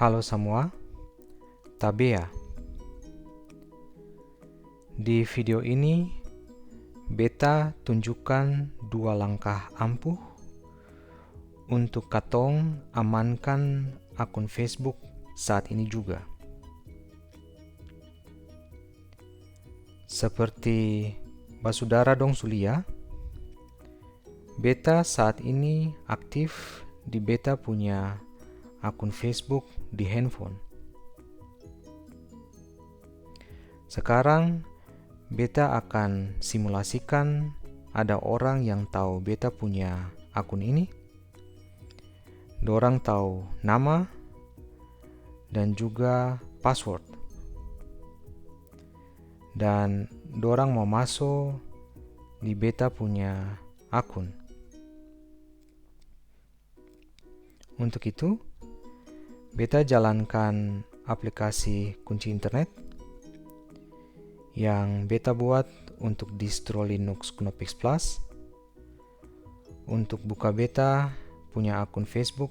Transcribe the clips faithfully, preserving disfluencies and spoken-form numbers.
Halo samua, tabea. Di video ini, beta tunjukkan dua langkah ampuh untuk katong amankan akun Facebook saat ini juga. Seperti basudara dong su lia, beta saat ini aktif di beta punya akun Facebook di handphone. Sekarang, beta akan simulasikan ada orang yang tau beta punya akun ini. Dorang tau nama dan juga password. Dan dorang mo maso di beta punya akun. Untuk itu, beta jalankan aplikasi kunci internet yang beta buat untuk distro Linux Knoppix Plus untuk buka beta punya akun Facebook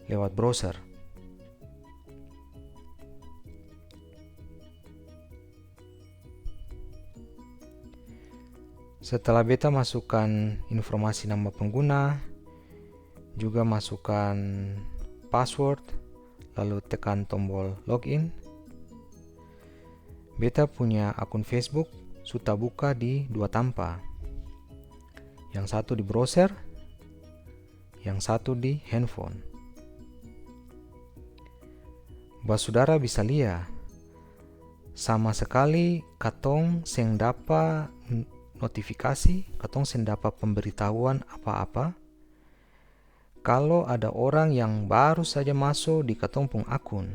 lewat browser. Setelah beta masukkan informasi nama pengguna, juga masukkan password, lalu tekan tombol login, beta punya akun Facebook su tabuka di dua tampa. Yang satu di browser, yang satu di handphone. Basudara bisa lia, sama sekali katong seng dapa n-, notifikasi, katong seng dapa pemberitahuan apa-apa, kalo ada orang yang baru saja maso di katong pung akun.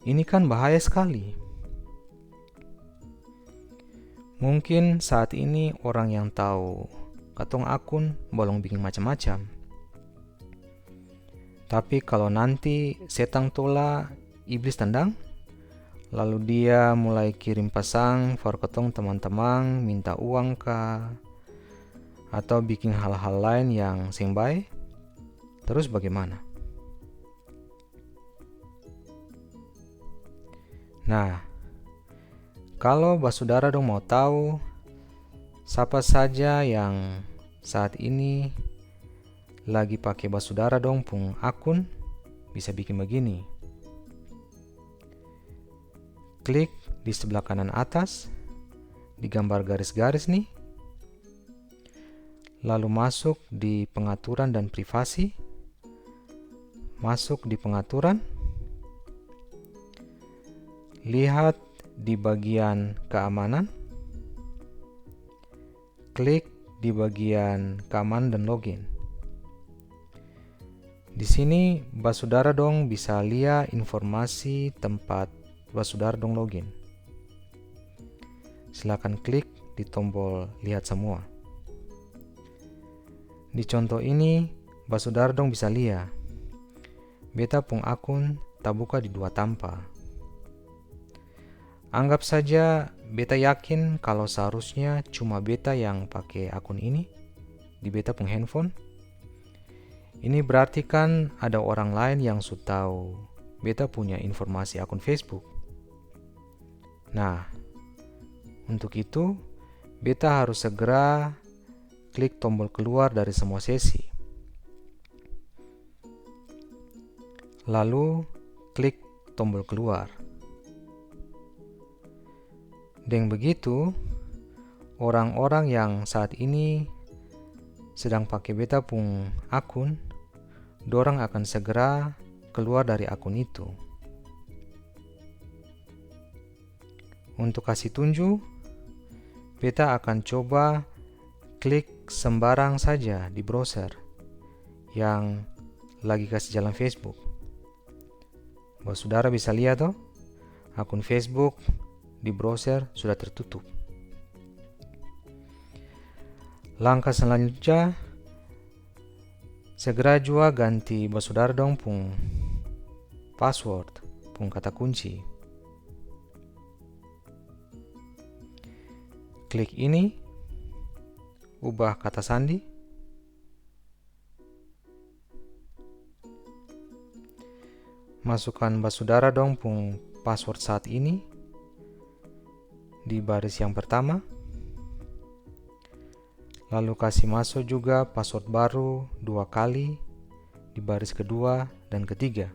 Ini kan bahaya skali. Mungkin saat ini orang yang tau katong akun balong biking macam-macam. Tapi kalo nanti setang tola, iblis tandang, lalu dia mulai kirim pasang for katong tamang-tamang, minta uang ka, atau biking hal-hal laen yang seng bae, terus bagimana? Nah, kalo basudara dong mau tau sapa saja yang saat ini lagi pake basudara dong pung akun, bisa biking bagini. Klik di sebelah kanan atas, di gambar garis-garis nih. Lalu masuk di pengaturan dan privasi, masuk di pengaturan, lihat di bagian keamanan, klik di bagian keamanan dan login. Di sini, basudara dong bisa lia informasi tempat basudara dong login. Silakan klik di tombol lihat semua. Di contoh ini, basudara dong bisa lia, beta pung akun tabuka di dua tampa. Anggap saja beta yakin kalo seharusnya cuma beta yang pake akun ini di beta pung handphone. Ini berarti kan ada orang lain yang su tau beta punya informasi akun Facebook. Nah, untuk itu, beta harus segera klik tombol keluar dari semua sesi. Lalu, klik tombol keluar. Deng begitu, orang-orang yang saat ini sedang pake beta pung akun, dorang akan segera keluar dari akun itu. Untuk kasi tunju, beta akan coba klik sembarang saja di browser yang lagi kasi jalan Facebook. Basudara bisa lia to, akun Facebook di browser sudah tertutup. Langkah selanjutnya, segera jua ganti basudara dong pung password, pung kata kunci. Klik ini, ubah kata sandi. Masukan basudara dong pung password saat ini di baris yang pertama, lalu kasi maso juga password baru dua kali di baris kedua dan ketiga,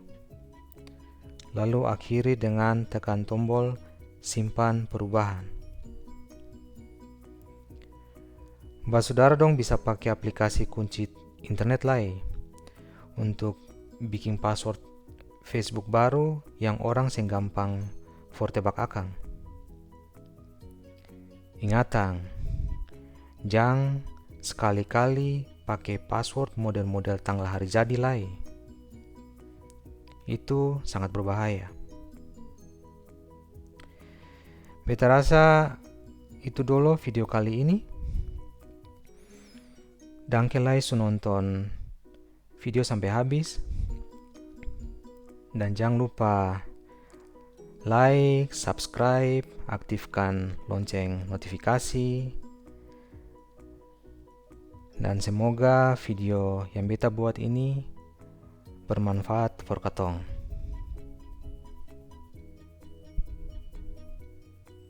lalu akhiri dengan tekan tombol simpan perubahan. Basudara dong bisa pake aplikasi kunci internet lai untuk biking password Facebook baru yang orang seng gampang for tebak akang. Ingatang, jang skali-kali pake password model-model tanggal hari jadi lai. Itu sangat berbahaya. Beta rasa itu dolo video kali ini. Dangke lai su nonton video sampe habis. Dan jang lupa like, subscribe, aktifkan lonceng notifikasi. Dan semoga video yang beta buat ini bermanfaat for katong.